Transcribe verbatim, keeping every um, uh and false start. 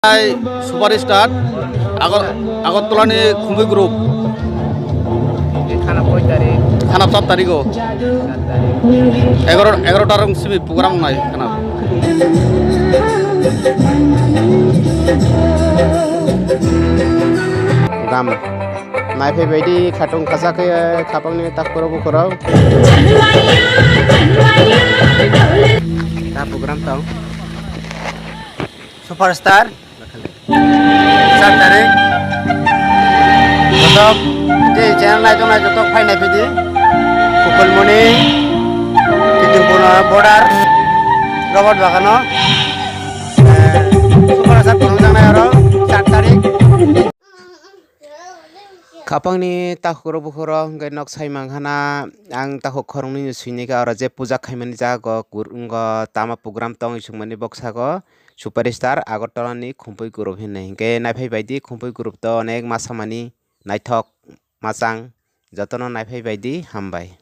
Ai superstar Agar-, Agartala ni Khumpui group. Khana koi tarik? Khana sat tarik o. Sat tarik. Egaroh, egaroh ta rong simi program nai khana. Gam. Naiphai baidi khatung khajak khe khapang ni takhuk rok bukhuk rok. Ta program tong. Superstar. Sat tarik. Jotok je channel naitok nai jotok phai nai phidi. Kukulmoni, Kitingpuna border, Robert Bagano. Eh, Superstar phunukjaknai oro sat tarik. Khapangni takhuk rok bukhuk rok hwnkhe nok sai mankhana, ang takhuk khoroknwi no swinai kha oro je puja khaimani jaga o kur-, wngkha tama program tong swngmani boksago. Superstar Agartala ni Khumpui group hinwi. Hinkhe naiphai baidi Khumpui group to onek ma samani naithok machang, jotono naiphai baidi hambai.